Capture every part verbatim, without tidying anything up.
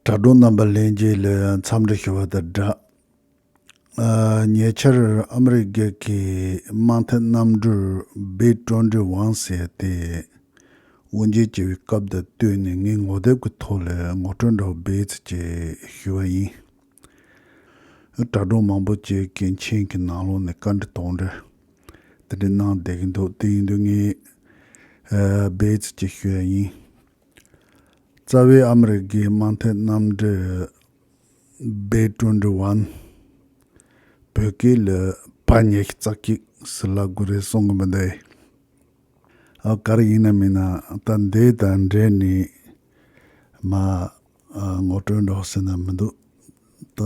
དྲ་གྲོགས་རྣམ་པ་ལྷན་རྒྱས་ལ་འཚམས་འདྲི་ཞུ་བ་དང་སྦྲགས། ཨ། ཉེ་ཆར་ཨ་མི་རི་ཀ་གི་དམག་འཐབ་གནམ་གྲུ་བྷི་ཊུ་ཝེན་ཊི་ཝན་ཟེར་ཏེ་དབུ་འབྱེད་བྱེད་པའི་སྐབས་དང་བསྟུན་ནས་ངས་ངོ་དེབ་ཀྱི་ཐོག་ལ་ངོ་སྤྲོད་འདྲ་བོ་འབད་ཚེ་ཅེས་ཞུ་བ་ཡིན། དྲ་གྲོགས་མང་པོ་ཅིག་གིས་མཆན་གྱི་ནང་ལོགས་ནས་བཀའ་འདྲི་དོགས་འདྲི་དེ་འདྲ་གནང་བསྡད་ཀྱི་འདུག་དེ་ཡིན་དུས་ངས་ཨ་འབད་ཚེ་ཅེས་ཞུ་བ་ཡིན། རྩ་བའི་ཨ་མི་རི་ཀའི་དམག་འཐབ་གནམ་གྲུ་བྷི་ཊུ་ཝེན་ཊི་ཝན། བོད་སྐད་ལ་བྷ་ཉི་ཤུ་རྩ་གཅིག་ཟེར་ལབ་དགོས་རེད་གསུང་གི་མི་འདུག་ཨ། ག་རེ་ཡིན་ན་མིན་ན་ད་འདི་དང་འབྲེལ་ནས་མ་ཨ་ངོ་སྤྲོད་འདྲ་བོ་ཟེར་ན་མི་འདུག་ད་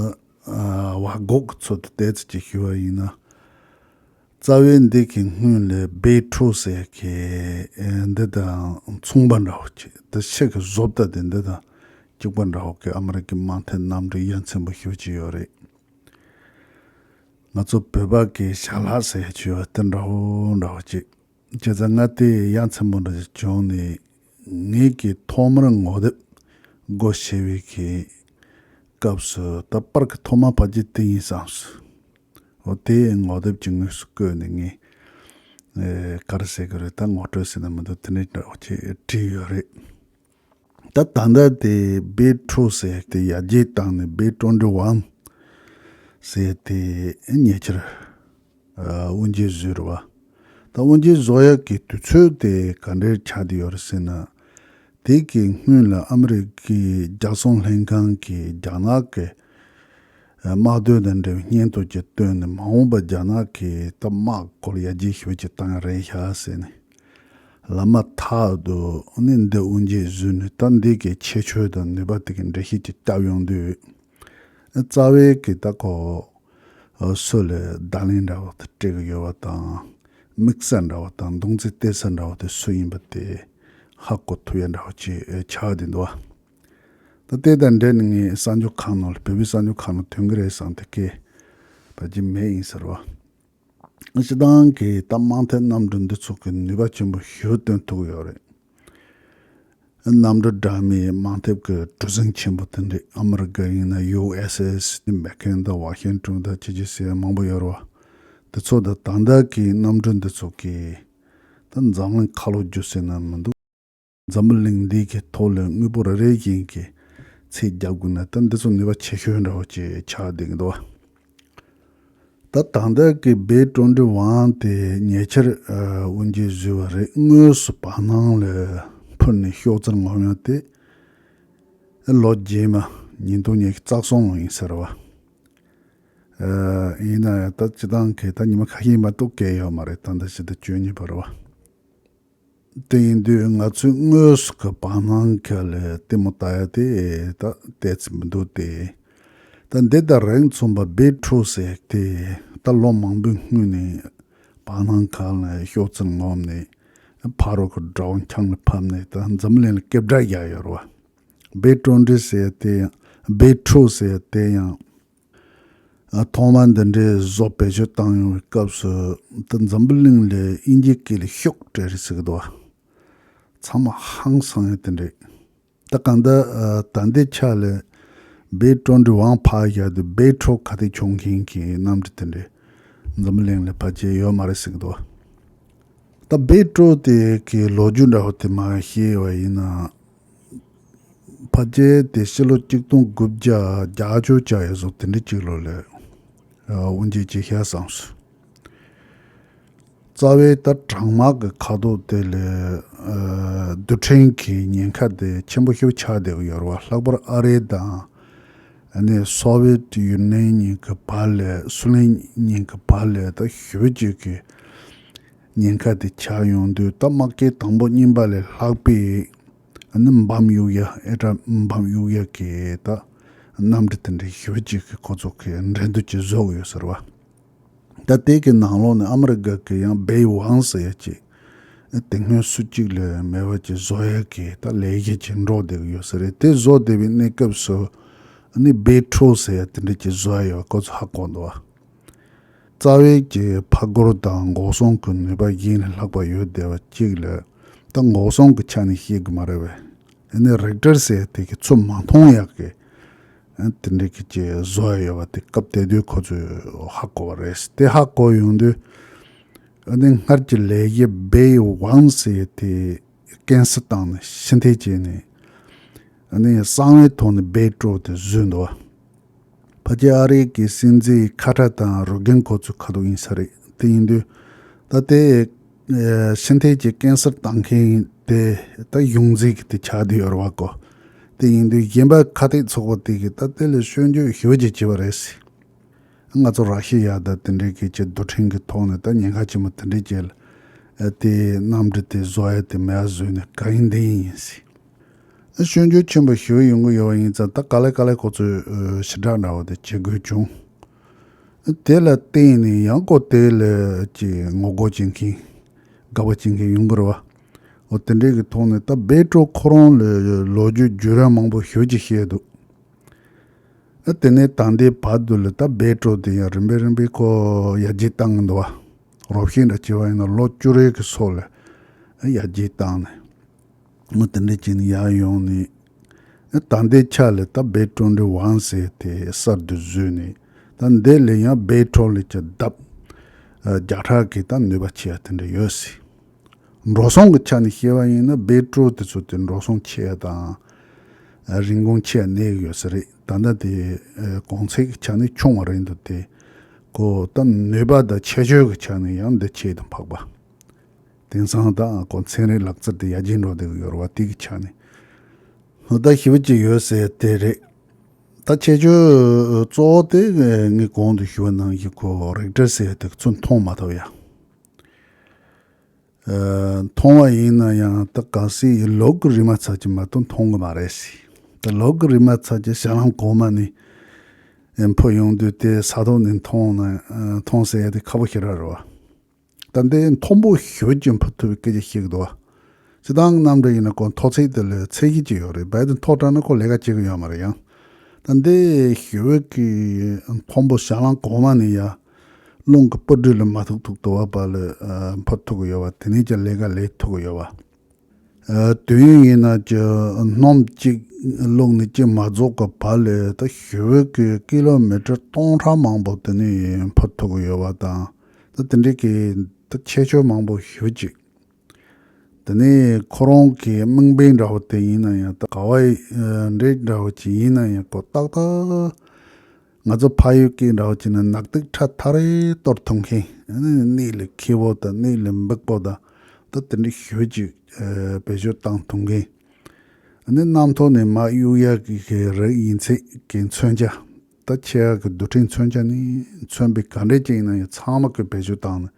ཨ་བག་འགོག་གི་ཚུལ་དུ་བལྟས་ཚེ་ཅིག་ཞུ་བ་ཡིན་ན། རྩ་བའི་འདི་གི་སྔོན་ལ་བྷི་ཊུ་ཟེར་གི་ཨེ་འདི་དང་མཚུངས་པ་འདྲ་བོ་ཅིག་ད་ཕྱི་གི་བཟོ་ལྟ་དེ་འདི་དང་གཅིག་པ་འདྲ་བོ་གི་ཨ་མི་རི་ཀའི་དམག་འཐབ་གནམ་གྲུ་ཡ་མཚན་པོ་ཞེ་པོ་ཅིག་ཡོད་རེད། ང་ཚོ་བོད་པ་གི་ཞལ་ལག་ཟེར་ཡ་ཅིག་ཡོད་དེ་འདྲ་བོ་འདྲ་བོ་ཅིག་བྱས་ཙང་ང་དེ་ཡ་མཚན་པོ་འདྲ་ཅིག་བྱུང་ནས་ངེད་ཀྱི་ཐོག་མར་ངོ་དེབ་སྒོ་ཕྱེ་བའི་གི་སྐབས་སུ་ད་པར་གི་ཐོག་མ་ཕལ་ཆེར་དེ་ཡིན་བསམས་སོང་། འོ་དེ་ངོ་དེབ་ཀྱི་ངོས་སུ་བཀོད་ནས་ངས་ཨེ་ག་རེ་ཟེར་གི་རེད། ད་ངོ་སྤྲོད་ཟེར་ན་མི་འདུག་དེ་འདྲ་འདྲ་བོ་ཅིག་བྲིས་ཡོད་རེད། ད་ད་ལྟ་དེ་བྷི་ཊུ་ཟེར་དེ་ཡར་རྒྱས་བཏང་ནས་བྷི་ཊུ་ཝེན་ཊི་ཝན་ཟེར་དེ་ཉེ་ཆར་ཨ་དབུ་འབྱེད་བཟོས་རེད་བ། ད་དབུ་འབྱེད་བཟོ་ཡག་གི་དུས་ཚོད་དེ་ག་འདྲས་ཆགས་བསྡད་ཡོད་རེད་ཟེར་ན། དེ་གི་སྔོན་ལ་ཨ་མི་རི་ཀའི་རྒྱལ་སྲུང་ལྷན་ཁང་གིས་རྒྱ་ནག་གི་དམག་དོན་དང་འབྲེལ་བའི་སྙན་ཐོ་ཅིག་བཏོན་ནས། མ་འོངས་པར་རྒྱ་ནག་གིས་ད་དམག་སྐོར་ཡར་རྒྱས་ཞེ་པོ་ཅིག་བཏང་ཡ་རེད་ཤག་ཟེར་ནས་ལབ་མ་ཐག་ཏུ་ནི་འདི་དབུ་འབྱེད་བཟོས་ནས། ད་འདི་གི་ཁྱད་ཆོས་དང་ནུས་པ་དེ་གི་འགྲེལ་བཤད་ཅིག་བརྒྱབ་ཡོང་དུས། རྩ་བའི་གི་ད་ཁོ་སུ་ལ་བརྡ་ལན་འདྲ་བོ་དེ་སྤྲད་གི་ཡོད་པ་དང་། དམིགས་ས་འདྲ་བོ་དང་མདུང་རྩེ་གཏད་ས་འདྲ་བོ་དེ་སུ་ཡིན་པ་དེ་ཧ་གོ་ཐུབ་ཡ་འདྲ་བོ་ཅིག་ཆགས་བསྡད་འདུག་བ། ད་དེ་དང་འབྲེལ་ནས་ངས་གསར་འགྱུར་ཁང་ནང་ལ། བོད་པའི་གསར་འགྱུར་ཁང་ནང་ཐོན་གི་རེད་བསམ་དེ་སྐད་ཕལ་ཆེར་མེད་ཡིན་ཟེར་བ། སྤྱིར་བཏང་གི་ད་དམག་འཐབ་གནམ་གྲུ་འདི་ཚོ་གི་ནུས་པ་ཆེན་པོ་ཞེ་པོ་སྟོན་ཐུབ་ཀྱི་ཡོད་རེད། གནམ་གྲུ་འདྲ་མིན་དམག་འཐབ་ཀྱི་གྲུ་གཟིངས་ཆེན་པོ་དེ་འདྲ། ཨ་མི་རི་ཀ་ཡིན་ན་ཡུ་ཨེས་ཨེས་མེག་ཀེན་དང་ཝ་ཤིང་ཊོན་དང་ཅི་ཅི་ཟེར་མང་པོ་ཡོད་རེད་བ། དེ་ཚོ་དང་ད་ལྟ་གི་གནམ་གྲུ་འདི་ཚོ་གི་ད་འཛམ་གླིང་ཁ་ལོ་བསྒྱུར་ཟེར་ན་མི་འདུག་འཛམ་བུ་གླིང་འདི་གི་ཐོག་ལ་དངོས་པོ་རེ་རེ་བཞིན་གྱི་ཚད་རྒྱབ་དགོས་ན། ད་འདི་ཚོ་ནུས་པ་ཆེ་ཤོས་འདྲ་བོ་ཅིག་ཆགས་བསྡད་ཀྱི་འདུག་བ། ད་ད་ལྟ་གི་བྷི་ཊུ་ཝེན་ཊི་ཝན་དེ་ཉེ་ཆར་ཨ་དབུ་འབྱེད་བཟོས་པ་རེད། དངོས་སུ་བར་སྣང་ལ་འཕུར་ནས་ཤོག་རྩལ་ངོམ་ཡག་དེ་ལོ་རྗེས་མ་ཉིས་སྟོང་ཉི་ཤུ་རྩ་གསུམ་ལོ་ཡིན་ཟེར་བ། ཨ་ཡིན་ན་ཡང་ད་སྤྱིར་བཏང་གི་ད་ཉི་མ་ཁ་ཤས་མ་གཏོགས་བསྐྱལ་ཡོད་མ་རེད། ད་ལྟ་ཕྱི་ཟླ་བཅུ་གཉིས་པ་རེད་བ། དེ་ཡིན་དུས་ང་ཚོས་དངོས་སུ་གི་བར་སྣང་ཁ་ལ་ལྟད་མོ་ལྟ་ཡ་དེ་ད་ལྟས་ཚོད་མི་འདུག་སྟེ། ད་འདི་དང་རིགས་མཚུངས་པ་བྷི་ཊུ་ཟེར་དེ་ད་ལོ་མང་པོའི་སྔོན་ནས་བར་སྣང་ཁ་ལ་ཤོག་རྩལ་ངོམ་ནས་ཕ་རོལ་གྱི་དགྲ་བོ་འཁྱམས་ལ་ཕབ་ནས་ད་འཛམ་གླིང་ལ་རྐྱབ་གྲབས་རྒྱག་ཡོད་རེད་བ། བྷི་ཊུ་ཝེན་ཊི་ཟེར་དེ་ཡང་། བྷི་ཊུ་ཟེར་དེ་ཡང་། ཨ་ཐོག་མར་འདི་འདྲའི་བཟོ་བེད་སྤྱོད་བཏང་ཡོང་བའི་སྐབས་སུ། ད་འཛམ་བུ་གླིང་ལ་དབྱིན་ཇིའི་སྐད་ལ་ཤོག་ཊེ་རི་ཟེར་གི་འདུག་བ། ཚང་མ་ཧང་སང་ཡ་དེ་འདྲ། ད་གང་ལྟར་ཨ་ད་ལྟའི་ཆ་ལ་བྷི་ཊུ་ཝེན་ཊི་ཝན་ཕར་བཞག་དུས་བྷི་ཊུ་ག་དེ་བྱུང་མཁན་གྱི་གནམ་གྲུ་དེ་འདྲ་འཛམ་བུ་གླིང་ལ་ཕལ་ཆེར་ཡོད་མ་རེད་ཟེར་གི་འདུག་བ། ད་བྷི་ཊུ་དེ་གི་ལོ་རྒྱུས་འདྲ་བོ་དེ་མར་བཤད་པ་ཡིན་ན། ཕལ་ཆེར་དེ་ཕྱི་ལོ་གཅིག་སྟོང་དགུ་བརྒྱ་བརྒྱད་ཅུ་གྱ་ཡོད་ཟོ་དེ་འདྲ་གཅིག་ལོ་ལ་ཨ་དབུ་འབྱེད་བྱས་ཤག་བསམས་སོང་། རྩ་བའི་ད་གྲང་དམག་གི་ཁ་དོག་དེ་ལ་ཨ་རྡུལ་ཕྲན་གྱི་ཉེན་ཁ་དེ་ཆེན་པོ་ཞིག་ཆགས་བསྡད་ཀྱི་ཡོད་རེད་བ། ལྷག་པར་ཨ་རི་དང་ཨ་ནི་སོ་བི་ཡེ་ཊི་ཡུ་ནི་ཡན་གྱི་བར་ལ། སུའུ་ལེན་གྱི་བར་ལ་ད་ཞེ་པོ་ཅིག་གི་ཉེན་ཁ་དེ་ཆགས་ཡོང་དུས། ད་དམག་རྐྱེན་དང་པོ་རྙིང་པ་ལས་ལྷག་པའི་ཨ་ནི་འབམ་གཡུག་ཡ། ཨེ་ཊ་འབམ་གཡུག་ཡ་གི་ད་གནམ་གྲུ་དེ་འདྲའི་ཞེ་པོ་ཅིག་གི་ཁོ་ཚོ་གི་འགྲན་བསྡུར་ཅིག་བཟོ་གི་ཡོད་ཟེར་བ། ད་དེ་གི་ནང་ལོགས་ནས་ཨ་མི་རི་ཀ་གི་ཡང་བྷི་ཝན་ཟེར་ཡ་ཅིག་དེ་སྔོན་སུ་གཅིག་ལས་མེད་པ་ཅིག་བཟོ་ཡ་གི་ད་ལས་གཞི་ཅིག་འགྲོ་བསྡད་ཀྱི་ཡོད་ས་རེད། དེ་བཟོ་བསྡད་པའི་གནས་སྐབས་སུ་ཨ་ནི་བྷི་ཊུ་ཟེར་ཡ་དེ་འདྲ་ཅིག་བཟོ་ཡ་ཡོད་པ་ཁོ་ཚོ་ཧ་གོ་འདུག་བ། རྩ་བའི་གི་འཕར་འགུལ་དང་འགོག་སྲུང་གི་ནུས་པ་གཞན་ལས་ལྷག་པ་ཡོད་བསྡད་པ་གཅིག་ལ། ད་འགོག་སྲུང་གི་ཆ་ནས་བཤད་གི་མ་རེད་པས། ཨ་ནི་རེག་ཊར་ཟེར་དེ་གི་ཚུར་མ་མཐོང་ཡག་གི་ དེ་འདྲའི་གི་ཅིག་བཟོ་ཡ་ཡོད་པ་དེ་སྐབས་དེ་དུས་ཁོ་ཚོས་ཧ་གོ་བ་རེད། དེ་ཧ་གོ་ཡོང་དུས་ཨ་ནི་སྔར་གྱི་ལས་ཀྱི་བེ་ཝང་ཟེར་དེ་ཀན་སར་བཏང་ནས་ཕྱི་འཐེན་བྱས་ནས་ཨ་ནི་གསང་བའི་ཐོག་ནས་བེ་ཀྲོ་དེ་བཟོས་འདུག་བ། ཕལ་ཆེར་ཨ་རིའི་གི་སྲིད་འཛིན་ཁ་ཏྲ་དང་རུ་རྒན་ཁོ་ཚོའི་ཁ་ཐུག་ཡིན་ས་རེད། དེ་ཡིན་དུས་ད་དེ་ཨེ་ཕྱི་འཐེན་གྱི་ཀན་སར་བཏང་མཁན་དེ་ད་གཞུང་འཛིན་གྱི་དེ་ཆགས་བསྡད་ཡོད་རེད་བ་གོ། དེ་ཡིན་དུས་གཞན་པ་ཁ་གཏད་ཚོགས་པ་དེ་གིས་ད་དེ་ལ་སྐྱོན་བརྗོད་ཞེ་པོ་ཅིག་བྱས་པ་རེད་ཟེར། ང་ཚོ་ར་ཤི་ཡ་དང་དེ་འདྲའི་གི་ཅིག་རྡུལ་ཕྲན་གྱི་ཐོག་ནས་ད་ཉེན་ཁ་ཆེན་པོ་དེ་འདྲའི་ཅིག་ལ་ཨེ་དེ་གནམ་གྲུ་དེ་བཟོ་ཡ་དེ་མེད་པ་བཟོས་ནས་ག་ཡིན་འདི་ཡིན་ཟེར། སྐྱོན་བརྗོད་ཆེན་པོ་ཞེ་པོ་ཡོང་གི་ཡོད་པ་ཡིན་ཙང་ད་ག་ལེ་ག་ལེ་ཁོ་ཚོས་ཨ་ཞི་དྲག་འདྲ་བོ་དེ་བྱེད་དགོས་བྱུང་། དེ་ལ་བརྟེན་ནས་ཡང་ཁོ་དེ་ལ་ཅིག་ངོ་རྒོལ་བྱེད་མཁན་དགག་པ་བྱེད་མཁན་ཡོང་གི་རེད་བ། འོ་དེ་འདྲའི་གི་ཐོག་ནས་ད་བེ་ཀྲོ་ཁོ་རང་ལ་ལོ་རྒྱུས་བརྒྱུད་རིམ་མང་པོ་ཞེ་པོ་ཅིག་བཤད་འདུག་ཨ་དེ་ནས་ད་ལྟའི་བར་དུ་ལ་ད་བེ་ཀྲོ་དེ་ཡང་རིམ་པས་རིམ་པས་ཁོ་ཡར་རྒྱས་བཏང་གི་འདུག་བ། རོབ་ཤིང་འདྲ་བྱས་པ་ཡིན་ན་ལོ་བཅུ་རེ་གི་སོ་ལ་ཡར་རྒྱས་བཏང་ནས། མི་དེ་འདྲ་བྱས་ནས་ཡར་ཡོང་ནས། ད་ལྟའི་ཆ་ལ་ད་བེ་ཀྲོ་འདི་ཝང་ཟེར་དེ་གསར་དུ་བཟོས་ནས། ད་འདི་ལ་ཡང་བེ་ཀྲོ་ལ་ཅིག་ལྡབ་བརྒྱ་ཕྲག་གི་ད་ནུས་པ་ཆེ་བ་དེ་འདྲ་ཡོད་སྲིད། འགྲོ་སོང་གི་ཆ་ནས་བཤད་པ་ཡིན་ན་བེ་ཀྲོ་དེ་ཚོ་དེ་འགྲོ་སོང་ཆེ་བ་དང་། རིན་གོང་ཆེ་བ་གནས་ཡོད་ས་རེད། ད་ལྟ་དེ་གོང་ཚད་ཀྱི་ཆ་ནས་ཆུང་བ་རེད་འདུག་སྟེ། ཁོ་ད་ནུས་པ་དང་ཁྱད་ཆོས་ཀྱི་ཆ་ནས་ཡང་འདི་ཆེ་དང་འཕགས་པ། དེང་སང་ད་ཁོ་ཚན་རིག་ལག་རྩལ་དེ་ཡར་རྒྱས་འགྲོ་བསྡད་ཀྱི་ཡོད་རེད་བ། དེ་གི་ཆ་ནས་ཧུར་ཐག་ཞེ་པོ་ཅིག་ཡོད་ཟེར་དེ་རེད། ད་ཁྱད་ཆོས་གཙོ་བོ་དེ་ངས་གོང་དུ་ཞུ་བ་ནང་བཞིན་ཁོ་རིག་ཊར་ཟེར་དེ་ཚོ་མཐོང་མ་ཐུབ་ཡ། ཨ་མཐོང་བ་ཡིན་ན་ཡང་ད་གལ་སྲིད་ལོག་གི་རིལ་མ་ཚྭ་ཅིག་མ་གཏོགས་མཐོང་གི་མ་རེད་ཟེར། ད་ལོག་གི་རིལ་མ་ཚྭ་ཅིག་ཞྭ་ལམ་གོང་མ་ནས་འཕུར་ཡོང་དུས་དེ་ས་ཐོག་ནས་མཐོང་ན་མཐོང་ཟེར་ཡ་དེ་ཁག་པོ་ཞེ་དྲག་རེད་བ། ད་འདི་མཐོན་པོ་ཞེ་པོ་ཅིག་འཕུར་ཐུབ་པའི་སྐད་ཆ་བཤད་ཀྱི་འདུག་བ། སྤྱིར་བཏང་གནམ་གྲུ་ཡིན་ན་ཁོ་མཐོ་ཚད་དེ་ལ་ཚད་གཞི་ཅིག་ཡོད་རེད། རྦད་དེ་མཐོ་དྲགས་ན་ཁོ་ལས་ཀ་བྱེད་ཀྱི་ཡོད་མ་རེད་ཡང་། ད་འདི་ཞེ་པོ་གི་མཐོན་པོ་ཞྭ་ལམ་གོང་མ་ནས་ཡར་རླུང་གི་སྤུ་གྲི་ལ་མ་ཐུག་ཐུག་དུ་བ་བར་ལ་འཕུར་ཐུབ་ཀྱི་ཡོད་བ། དེ་ནས་ཀྱང་ལས་ཀ་ལས་ཐུབ་ཀྱི་ཡོད་བ། ཨ་དུས་ཡུན་ཡིན་ན་ཅི་སྣུམ་གཅིག་བླུགས་ནས་གཅིག་མ་རྫོགས་ཀྱི་བར་ལ་ད་ཞེ་པོ་གི་ཀི་ལོ་མི་ཊར་སྟོང་ཕྲག་མང་པོ་དེ་ནས་འཕུར་ཐུབ་ཀྱི་ཡོད་པ་དང་། ད་དེ་འདྲའི་གི་ད་ཁྱད་ཆོས་མང་པོ་ཞེ་པོ་ཅིག་དེ་ནས་ཁོ་རང་གི་དམིགས་འབེན་འདྲ་བོ་དེ་ཡིན་ན་ཡང་ད་ག་བ་ཡི་འདྲེ་འདྲ་བོ་ཅིག་ཡིན་ན་ཡང་ཁོ་ཏག་ཏག་ང་ཚོ་ཕ་ཡུལ་སྐད་འདྲ་བོ་བྱས་ན་ནག་ཐིག་ཁྲ་ཐག་རེ་གཏོར་ཐུབ་མཁན། ཨ་ནི་གནད་ལ་འཁེལ་བོ་དང་གནད་ལ་འབིགས་པོ་དང་ད་དེ་འདྲ་ཞེ་པོ་ཅིག་ཨ་བེད་སྤྱོད་བཏང་ཐུབ་མཁན། ཨ་ནི་གནམ་ཐོག་ནས་མར་གཡུག་ཡག་གི་གི་རིགས་ཡིན་ཚད་ཀྱི་མཚོན་ཆ། ད་ཆེ་ཡག་གི་རྡུལ་ཕྲན་མཚོན་ཆ་ནི་མཚོན་པའི་ག་འདྲས་ཅིག་ཡིན་ན་ཡང་ཚང་མ་གི་བེད་སྤྱོད་བཏང་ནས་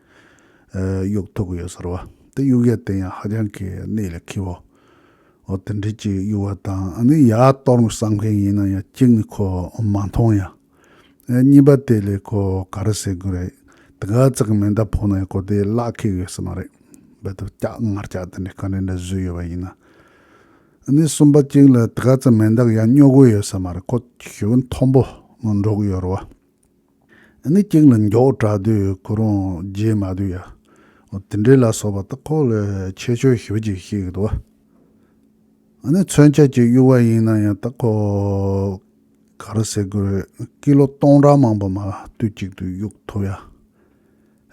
ཨ་གཡུག་ཐུབ་ཀྱི་ཡོད་ས་རེད་བ། ད་གཡུག་ཡག་དེ་ཡང་ཧ་ཅང་གི་གནད་ལ་འཁེལ་བོ། འོ་དེ་འདྲ་ཅིག་གཡུག་པ་དང་། ཨ་ནི་ཡར་གཏོར་བསམ་མཁན་ཡིན་ན་ཡང་གཅིག་ནི་ཁོ་མ་མཐོང་ཡ། ཨ་གཉིས་པ་དེ་ལས་ཁོ་ག་རེ་ཟེར་དགོས་རེད། དེ་ག་ཙག་མེ་མདའ་ཕོག་ན་ཡང་ཁོ་དེ་བརླག་ཁེགས་ཡོད་ས་མ་རེད། རྦད་དེ་ལྕགས་ངར་ལྕགས་དེ་འདྲ་ག་འདྲ་འདྲ་བཟོས་ཡོད་པ་ཡིན་ན། ཨ་ནི་གསུམ་པ་གཅིག་ལ་དེ་ག་ཙག་མེ་མདའ་ཡང་སྨྱོ་དགོས་ཡོད་ས་མ་རེད། ཁོ་ཞེ་པོ་མཐོན་པོ་འགྲོ་གི་ཡོད་རེད་བ། ཨ་ནི་གཅིག་ལ་མགྱོགས་དྲགས་དུས་ཁོ་རང་རྗེས་མ་དུས་ཡ། འོ་དེ་འདྲའི་ལ་སོགས་པ་ད་ཁོ་ལ་ཁྱད་ཆོས་ཞེ་པོ་ཅིག་བཤད་ཀྱི་འདུག་བ། ཨ་ནི་མཚོན་ཆ་ཅིག་གཡུག་པ་ཡིན་ན་ཡང་ད་ཁོ་ག་རེ་ཟེར་དགོས་རེད། ཀི་ལོ་སྟོང་ཕྲག་མང་པོ་མར་དུས་གཅིག་ཏུ་གཡུག་ཐུབ་ཡ།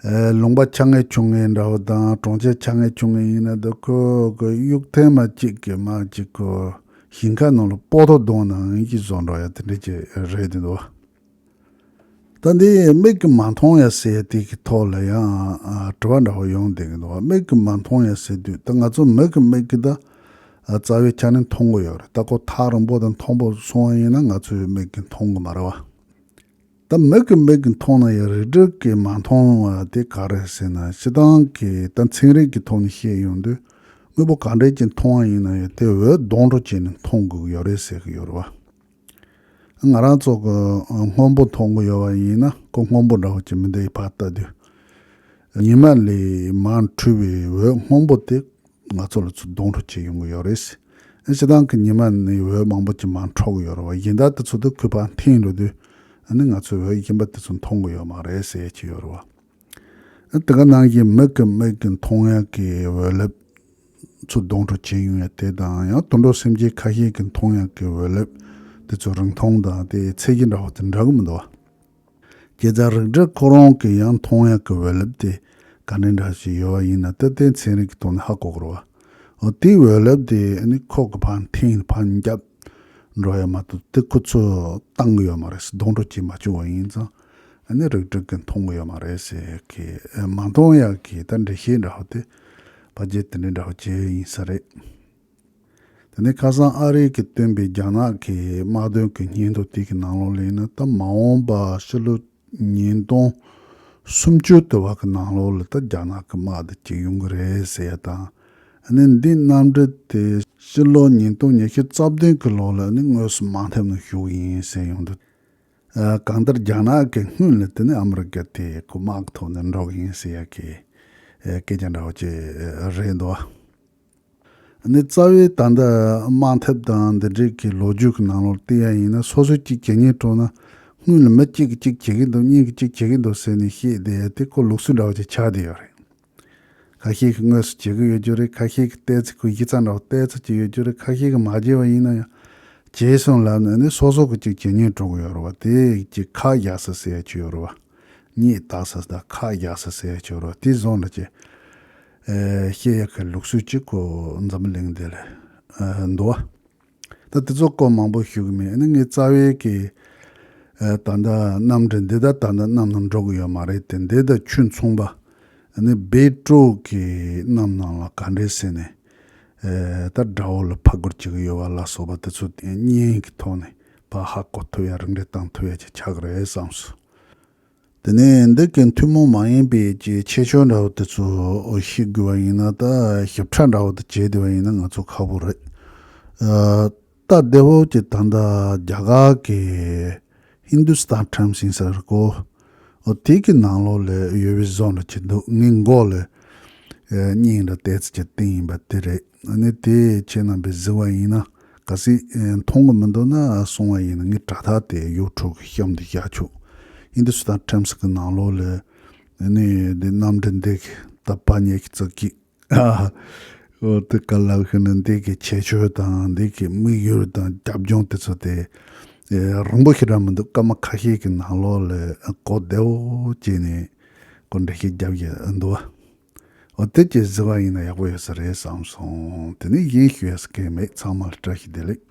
ཨེ་ལུང་པ་ཆ་ངེ་ཆུང་ངེ་འདྲ་བོ་དང་གྲོང་ཁྱེར་ཆ་ངེ་ཆུང་ངེ་ཡིན་ན་ད་ཁོ་གི་གཡུག་ཐེངས་མ་གཅིག་གི་མར་གཅིག་ཁོ་ཞིང་ཁ་ནང་ལ་སྤོ་ཐོ་གཏོང་ནང་གི་བཟོ་འདྲ་ཡ་དེ་འདྲ་ཅིག་རེད་འདུག་བ། ད་འདི་མིག་གིས་མ་མཐོང་ཡ་ཟེར་དེ་གི་ཐོག་ལ་ཡང་ཨ་དྲི་བ་འདྲ་བོ་ཡོང་བསྡད་ཀྱི་འདུག་བ། མིག་གིས་མ་མཐོང་ཡ་ཟེར་དུས་ད་ང་ཚོ་མིག་གིས་མིག་གིས་ད་ཨ་རྩ་བའི་ཆ་ནས་མཐོང་གི་ཡོད་རེད། ད་ཁོ་ཐག་རིང་པོ་དང་མཐོན་པོ་སོང་བ་ཡིན་ན་ང་ཚོའི་མིག་གིས་མཐོང་གི་མ་རེད་བ། ད་མིག་གིས་མིག་གིས་མཐོང་ན་ཡང་རིག་འགྲེ་གིས་མ་མཐོང་བ་དེ་ག་རེ་ཟེར་ན། སྤྱིར་བཏང་གི་ད་ཚན་རིག་གི་ཐོག་ནས་བཤད་ཡོང་དུས་དངོས་པོ་ག་འདྲས་ཀྱིས་མཐོང་བ་ཡིན་ན་ཡང་དེ་འོད་སྡོང་གྲོགས་བྱས་ནས་མཐོང་དགོས་ཀྱི་ཡོད་རེད་ཟེར་གྱི་ཡོད་རེད་བ། ང་རང་ཚོ་གི་སྔོན་པོ་མཐོང་གི་ཡོད་པ་ཡིན་ན་ཁོ་སྔོན་པོ་འདྲ་བོ་ཅིག་མི་འདུག་ཕར་ལྟ་དུས། ཉི་མ་ལས་མར་འཕྲོས་པའི་འོད་སྔོན་པོ་དེ་ང་ཚོ་ལ་ཚུར་སྡོང་གྲོགས་བྱེད་ཡོང་གི་ཡོད་རེད། ཨ་སྤྱིར་བཏང་གི་ཉི་མ་ནས་འོད་མང་པོ་ཅིག་མར་འཕྲོ་གི་ཡོད་རེད་བ། གཞན་དག་དེ་ཚོ་དེ་ཁོའི་ཕར་འཐེན་འགྲོ་དུས་ཨ་ནི་ང་ཚོས་འོད་གཞན་པ་དེ་ཚོ་མཐོང་གི་ཡོད་མ་རེད་ཟེར་གྱི་ཡོད་རེད་བ། ཨ་དེ་ག་ནང་བཞིན་མིག་གིས་མིག་གིས་མཐོང་ཡག་གི་འོད་རླབས་ཚུར་སྡོང་གྲོགས་བྱེད་ཡོང་ཡ་དེ་དང་། ཡང་དུད་འགྲོ་སེམས་ཅན་ཁ་ཤས་ཀྱིས་མཐོང་ཡག་གི་འོད་རླབས་ དེ་ཚོ་རིང་ཐུང་དང་དེ་ཚད་གཞི་འདྲ་བོ་དེ་འདྲ་གི་མི་འདུག་བ། བྱས་ཙང་རིགས་འགྲེ་ཁོ་རང་གི་ཡང་མཐོང་ཡག་གི་འོད་རླབས་དེ་ག་འདྲ་འདྲ་ཞིག་ཡོད་པ་ཡིན་ན། ད་དེ་ཚན་རིག་གི་ཐོག་ནས་ཧ་གོ་དགོས་རེད་བ། འོ་དེའི་འོད་རླབས་དེ་ཨ་ནི་ཁོག་གི་ཕར་འཐེན་ཕར་བརྒྱབ་འགྲོ་ཡ་མ་གཏོགས་དེ་ཁོ་ཚོས་བཏང་གི་ཡོད་མ་རེད། སྡོང་གྲོགས་བྱེད་མ་བཅུག་པ་ཡིན་ཙང་ཨ་ནི་རིགས་འགྲེ་གིས་མཐོང་གི་ཡོད་མ་རེད་ཟེར་གི། མ་མཐོང་ཡག་གི་ད་འགྲེལ་བཤད་འདྲ་བོ་དེ་ཕལ་ཆེར་དེ་འདྲ་འདྲ་བོ་བྱས་ཡིན་ས་རེད། དེ་ནས་ཁ་སང་ཨ་རི་གིས་བཏོན་པའི་རྒྱ་ནག་གི་དམག་དོན་གྱི་སྙན་ཐོ་དེ་གི་ནང་ལོགས་ལ་ཡིན་ན། ད་མ་འོངས་པ་ཕྱི་ལོ་ཉིས་སྟོང་སུམ་ཅུ་དུ་བ་གི་ནང་ལོགས་ལ་ད་རྒྱ་ནག་གི་དམག་དེ་གཅིག་ཡོང་གི་རེད་ཟེར་ཡ་དང་། ཨ་ནི་འདི་གནམ་གྲུ་དེ་ཕྱི་ལོ་ཉིས་སྟོང་ཉི་ཤུ་རྩ་བདུན་གི་ལོ་ལ་ནི་དངོས་སུ་དམག་འཐབ་ནང་ཞུགས་ཡིན་ཟེར་ཡོང་འདུག་ཨ། གང་ལྟར་རྒྱ་ནག་གི་སྔོན་ལ་དེ་ནི་ཨ་མི་རི་ཀ་དེ་ཁོ་དམག་གི་ཐོག་ནས་འགྲོ་གི་ཡིན་ཟེར་ཡ་གི་ཨ་སྐད་ཆ་འདྲ་བོ་ཅིག་རེད་འདུག་ཨ་ནི་རྩ་བའི་ད་ལྟ་དམག་འཐབ་དང་འདི་འདྲའི་གི་ལོ་རྒྱུས་ཀྱི་ནང་ལོགས་བལྟས་ཡ་ཡིན་ན། སོ་སོ་གཅིག་བྱེད་སྙིང་བྲོ་ན་སྔོན་ལ་མི་གཅིག་གིས་གཅིག་བྱེད་ཀྱི་འདུག་གཉིས་ཀྱིས་གཅིག་བྱེད་ཀྱི་འདུག་ཟེར་ནས་བཤད་བསྡད་ཡ་དེ་ཁོ་ལུགས་སྲོལ་འདྲ་བོ་ཅིག་ཆགས་བསྡད་ཡོད་རེད། ཁ་ཤས་ཀྱིས་དངོས་སུ་བྱེད་ཀྱི་ཡོད་རྒྱུ་རེད། ཁ་ཤས་ཀྱིས་བལྟས་ཚེ་ཁོ་གཞི་རྩ་འདྲ་བོ་བལྟས་ཚོད་ཀྱི་ཡོད་རྒྱུ་རེད། ཁ་ཤས་ཀྱིས་མ་བྱས་པ་ཡིན་ན་ཡང་བྱས་སོང་ལབ་ནས་ནི་སོ་སོ་གི་ཅིག་བྱེད་སྙིང་བྲོ་གི་ཡོད་རེད་བ། དེ་ཅིག་ཁ་རྒྱག་ས་ཟེར་ཡ་ཅིག་ཡོད་རེད་བ། གཉིད་བཏགས་ས་དང་ཁ་རྒྱག་ས་ཟེར་ཡ་ཅིག་ཡོད་རེད་བ། དེ་བཟོ་འདྲ་ཅིག་ཨེ་བཤད་ཡ་གི་ལུགས་སྲོལ་ཅིག་ཁོ་འཛམ་བུ་གླིང་འདི་ལ་ཨེ་འདུག་བ། ད་དེ་ཚོ་སྐོར་མང་པོ་ཞུ་གི་མེད། ཨ་ནི་ངས་རྩ་བའི་གི་ཨ་ད་ལྟ་གནམ་གྲུ་འདི་ད་ད་ལྟ་གནམ་ནང་འགྲོ་གི་ཡོད་མ་རེད་དེ། འདི་དང་ཆུ་མཚུངས་པ་ཨ་ནི་སྦལ་ཏོག་གི་གནམ་ནང་ལ་ག་འདྲས་ཟེར་ནས་ཨ་ད་དགྲ་བོ་ལ་ཕར་རྒོལ་བྱེད་ཀྱི་ཡོད་པ་ལ་སོགས་པ་དེ་ཚོ་བརྙན་གྱི་ཐོག་ནས་ཕར་ཧ་གོ་ཐུབ་ཡ་རིགས་འགྲེ་བཏང་ཐུབ་ཡ་ཅིག་ཆགས་ཀྱི་རེད་བསམ་སོང་། དེ་ནས་འདི་གི་ཐུན་མོང་མ་ཡིན་པའི་ཀྱི་ཁྱད་ཆོས་འདྲ་བོ་དེ་ཚོ་ཤེས་དགོས་པ་ཡིན་ན། ད་ཞིབ་ཕྲ་འདྲ་བོ་དེ་བྱས་བསྡད་པ་ཡིན་ན་ང་ཚོ་ཁག་པོ་རེད། ཨ། ད་བདེ་བོ་ཀྱི་ད་ལྟ་རྒྱ་གར་གི་Hindustan Times ཡིན་ས་རེད་ཀོ། འོ་དེ་གི་ནང་ལོགས་ལ་ཡོད་པའི་བཟོ་འདྲ་ཅིག་འདུག་ངའི་མགོ་ལ་ཨ་སྙིང་འདྲ་ཏོག་ཙམ་ཅིག་བཏིང་ཡིན་པ་དེ་རེད། ཨ་ནི་དེ་ཁྱེད་རྣམ་པས་གཟིགས་པ་ཡིན་ན། གལ་སྲིད་ཨེ་མཐོང་གི་མི་འདུག་ན་གསུང་བ་ཡིན་ན། ངས་དྲ་ཐག་དེ་ཡུ་ཊུབ་གི་གཤམ་དུ་བཞག་ཆོག Hindustan Times གི་ནང་ལོགས་ལ་ཨ་ནི་འདི་གནམ་གྲུ་འདི་གི་ད་པ་ཉེ་གི་ཙག་གི་ཨ་འོ་དེ་ག་ལབ་ཤེ་ན། འདི་གི་ཁྱད་ཆོས་དང་འདི་གི་དམིགས་ཡུལ་དང་རྒྱབ་ལྗོངས་དེ་ཚོ་དེ་ཨེ་རིང་པོ་ཞེ་དྲག་མི་འདུག་སྐར་མ་ཁ་ཤས་ཀྱི་ནང་ལོགས་ལ་གོ་བདེ་བོ་བྱས་ནས་ཁོ་འགྲེལ་བཤད་རྒྱབ་ཀྱི་འདུག་བ། འོ་དེ་ཅིག་གཟིགས་པ་ཡིན་ན་ཡག་པོ་ཡོད་ས་རེད་བསམ་སོང་། དེ་ནས་གཞན་ཞུ་ཡས་སྐད་མེད། ཚང་མ་ལ་བཀྲ་ཤིས་བདེ་ལེགས།